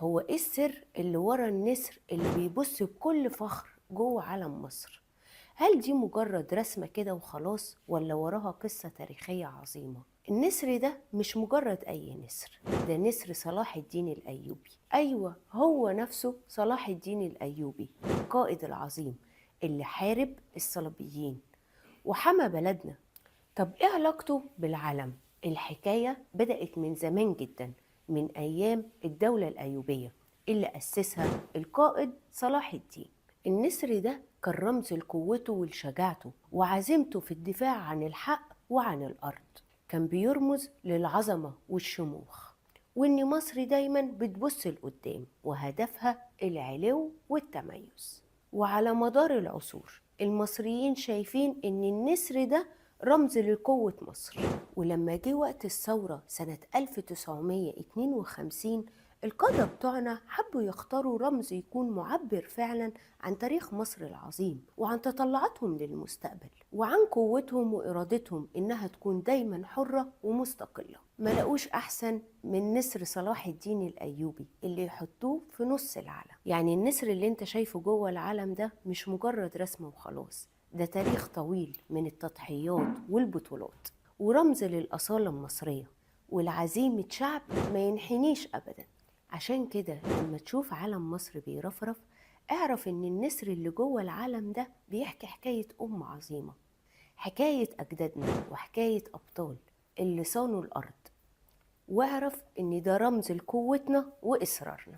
هو إيه السر اللي ورا النسر اللي بيبص بكل فخر جوه علم مصر؟ هل دي مجرد رسمة كده وخلاص، ولا وراها قصة تاريخية عظيمة؟ النسر ده مش مجرد أي نسر، ده نسر صلاح الدين الأيوبي. أيوة، هو نفسه صلاح الدين الأيوبي، القائد العظيم اللي حارب الصليبيين وحمى بلدنا. طب إيه علاقته بالعلم؟ الحكاية بدأت من زمان جدا، من أيام الدولة الأيوبية اللي أسسها القائد صلاح الدين. النسر ده كان رمز لقوته ولشجاعته وعزيمته في الدفاع عن الحق وعن الأرض. كان بيرمز للعظمة والشموخ، وإن مصر دايما بتبص لقدام وهدفها العلو والتميز. وعلى مدار العصور المصريين شايفين إن النسر ده رمز لقوة مصر. ولما جه وقت الثورة سنة 1952، القادة بتوعنا حبوا يختاروا رمز يكون معبر فعلا عن تاريخ مصر العظيم وعن تطلعاتهم للمستقبل وعن قوتهم وإرادتهم إنها تكون دايما حرة ومستقلة. ما لقوش أحسن من نسر صلاح الدين الأيوبي اللي يحطوه في نص العلم. يعني النسر اللي انت شايفه جوه العلم ده مش مجرد رسمة وخلاص، ده تاريخ طويل من التضحيات والبطولات، ورمز للأصالة المصرية والعزيمة شعب ما ينحنيش أبدا. عشان كده لما تشوف علم مصر بيرفرف، اعرف إن النسر اللي جوه العلم ده بيحكي حكاية أم عظيمة، حكاية أجدادنا وحكاية أبطال اللي صانوا الأرض. واعرف إن ده رمز لقوتنا وإصرارنا.